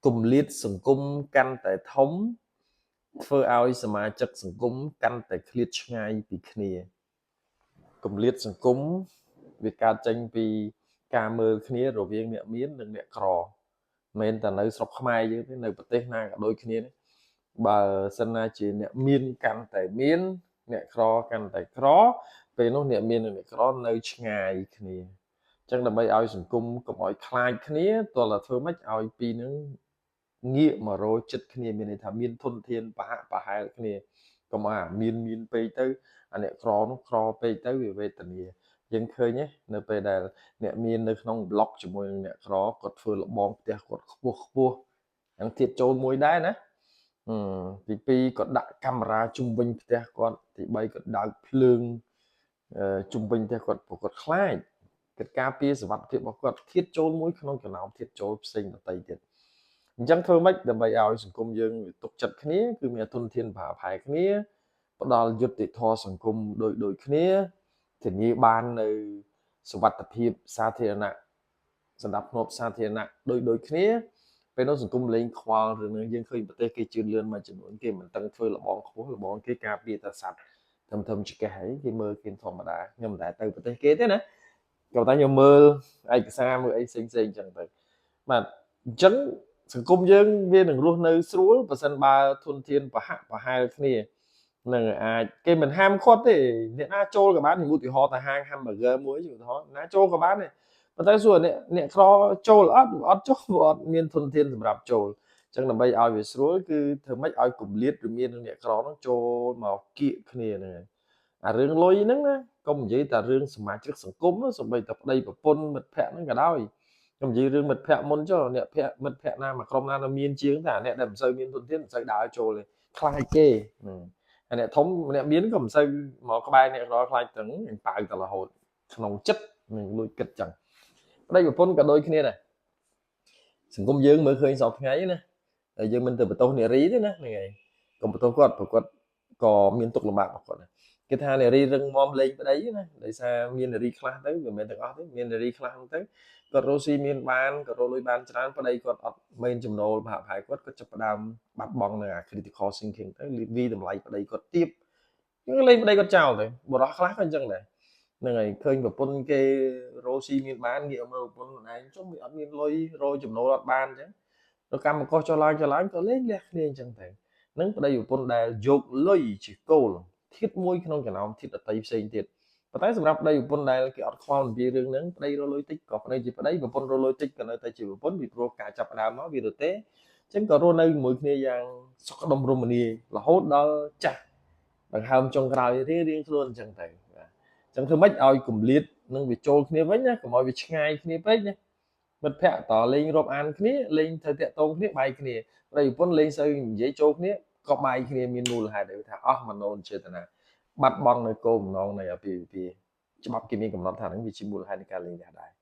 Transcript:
គម្លាតសង្គមកាន់តែធំធ្វើឲ្យសមាជិកសង្គមកាន់តែឃ្លាតឆ្ងាយពីគ្នាគម្លាតសង្គមវាកើតចេញពីការមើលគ្នារវាងអ្នកមាននិងអ្នកក្រមិនមែនតែនៅស្រុកខ្មែរយើងទេនៅប្រទេសណាក៏ដូចគ្នាដែរបើសិនណាជាអ្នកមានកាន់តែមានអ្នកក្រកាន់តែក្រពេលនោះអ្នកមាននិងអ្នកក្រនៅឆ្ងាយគ្នាអញ្ចឹងដើម្បីឲ្យសង្គមកុំឲ្យខ្លាចគ្នាទាល់តែធ្វើម៉េចឲ្យពីរនឹងងាកមករកចិត្តគ្នាមានន័យថាមានធនធានប្រហាក់ប្រហែលគ្នាកុំឲ្យអាមានមានពេកទៅអាអ្នកក្រនោះក្រពេកទៅវាវេទនាយើងឃើញទេនៅពេលដែលអ្នកមាននៅក្នុងប្លុកជាមួយនឹងអ្នកក្រគាត់ធ្វើលបងផ្ទះគាត់ខ្ពស់ខ្ពស់ហ្នឹងទៀតចូលមួយដែរណាទី2គាត់ដាក់កាមេរ៉ាជុំវិញផ្ទះគាត់ទី3គាត់ដើកភ្លើងជុំវិញផ្ទះគាត់ព្រោះគាត់ខ្លាចគាត់ការពារសុវត្ថិភាពរបស់គាត់ធៀបចូលមួយក្នុងចំណោមធៀបចូលផ្សេងដទៃទៀតអញ្ចឹងធ្វើម៉េចដើម្បីឲ្យសង្គមយើងទុកចិត្តគ្នាគឺមានធនធានប្រហែលគ្នាផ្ដល់យុត្តិធម៌សង្គមដូចដូចគ្នាធានាបាននៅសុវត្ថិភាពសាធារណៈសម្រាប់ធ្នាប់សាធារណៈដូចដូចគ្នាពេលនោះសង្គមលែងខ្វល់រឿងនឹងយើងឃើញប្រទេសគេជឿនលឿនមួយចំនួនគេមិនតឹងធ្វើលបងខ្ពស់លបងគេការពារតែសត្វធំធំចកេះហើយគេមើលគេធម្មតាខ្ញុំមិនដែលទៅប្រទេសគេទេណាក៏តែខ្ញុំមើលឯកសារមើលអីផ្សេងផ្សេងអញ្ចឹងទៅបាទអញ្ចឹងសង្គមយើងវានឹងរស់នៅស្រួលបើសិនបើធនធានប្រហាក់ប្រហែលគ្នានឹងអាចគេមិនហាមឃាត់ទេអ្នកណាចូលក៏បានឧទាហរណ៍ទៅហាង hamburger មួយឧទាហរណ៍ណាចូលក៏បានដែរប៉ុន្តែសួរអ្នកអ្នកក្រចូលអត់អត់ចុះព្រោះអត់មានធនធានសម្រាប់ចូលអញ្ចឹងដើម្បីឲ្យវាស្រួលគឺធ្វើម៉េចឲ្យគម្លាតរមាននឹងអ្នកក្រហ្នឹងចូលមកគៀកគ្នាហ្នឹងហើយអារឿងលុយហ្នឹងណាកុំនិយាយតែរឿងសមាជិកសង្គមសូម្បីតែប្តីប្រពន្ធមិត្តភ័ក្តិហ្នឹងក៏ដោយខ្ញុំនិយាយរឿងមិត្តភ័ក្តិមុនចុះអ្នកភ័ក្តិមិត្តភ័ក្តិណាមួយក្រុមណានៅមានជាងតែអ្នកដែលមិនសូវមានធនធានមិនសូវដើរចូលទេខ្លាចគេអាអ្នកធំអ្នកមានក៏មិនសូវមកក្បែរអ្នកក្រខ្លាចទាំងប៉ាវតែរហូតក្នុងចិត្តនឹងលួចគិតចឹងប្តីប្រពន្ធក៏ដូចគ្នាដែរសង្គមយើងមើលឃើញសពថ្ងៃណាតែយើងមិនទៅបន្ទោសនារីទេណាហ្នឹងហើយកុំបន្ទោសគាត់ព្រោះគាត់ក៏មានទុកលំបាករបស់គាត់ដែរគេថានារីរឹងមាំលេងប្តីណាដោយសារមាននារីខ្លះទៅវាមិនមែនទាំងអស់ទេមាននារីខ្លះទៅគាត់រកស៊ីមានបានគាត់រកលុយបានច្រើនប្តីគាត់អត់មានចំណូលប្រហាក់ប្រហែលគាត់គាត់ចាប់ផ្ដើមបាត់បង់នៅអា critical thinking ទៅវីតម្លៃប្តីគាត់ទាបហ្នឹងលេងប្តីគាត់ចោលទៅបរិះខ្លះក៏អញ្ចឹងដែរហ្នឹងហើយឃើញប្រពន្ធគេរកស៊ីមានបានងាកមើលប្រពន្ធខ្លួនឯងចុះវាអត់មានលុយរកចំណូលអត់បានអញ្ចឹងដល់កម្មករចុះឡើងចុះឡើងក៏លេងលះគ្នាអញ្ចឹងទៅនឹងប្តីប្រពន្ធដែលយកលុយជាគោលធាតមួយក្នុងចំណោមធាតដតីផ្សេងទៀតប៉ុន្តែសម្រាប់ប្តីប្រពន្ធដែលគេអត់ខ្វល់អំពីរឿងហ្នឹងប្តីរកលុយតិចក៏ប្តីជាប្តីប្រពន្ធរកលុយតិចក៏នៅតែជាប្រពន្ធពីព្រោះការចាប់ផ្ដើមមកវារទេអញ្ចឹងក៏រស់នៅជាមួយគ្នាយ៉ាងសុខដុមរមនារហូតដល់ចាស់ដង្ហើមចុងក្រោយរៀងរៀងខ្លួនអញ្ចឹងទៅបាទអញ្ចឹងធ្វើម៉េចឲ្យគម្លាតនឹងវាចូលគ្នាវិញណាកុំឲ្យវាឆ្ងាយគ្នាពេកណាមិត្តភ័ក្តិតលេងរាប់អានគ្នាលេងត្រូវតាក់ទងគ្នាបាយគ្នាប្តីប្រពន្ធលេងសូវនិយាយចូលគ្នាក៏បាយគ្នាមានមូលហេតុដែលថាអស់មនោចេតនាបាត់បង់នៅគោលបំណងនៃអាពាហ៍ពិពាហ៍ច្បាប់គេមានកំណត់ថាហ្នឹងវាជាមូលហេតុនៃការលេងលះដែរ។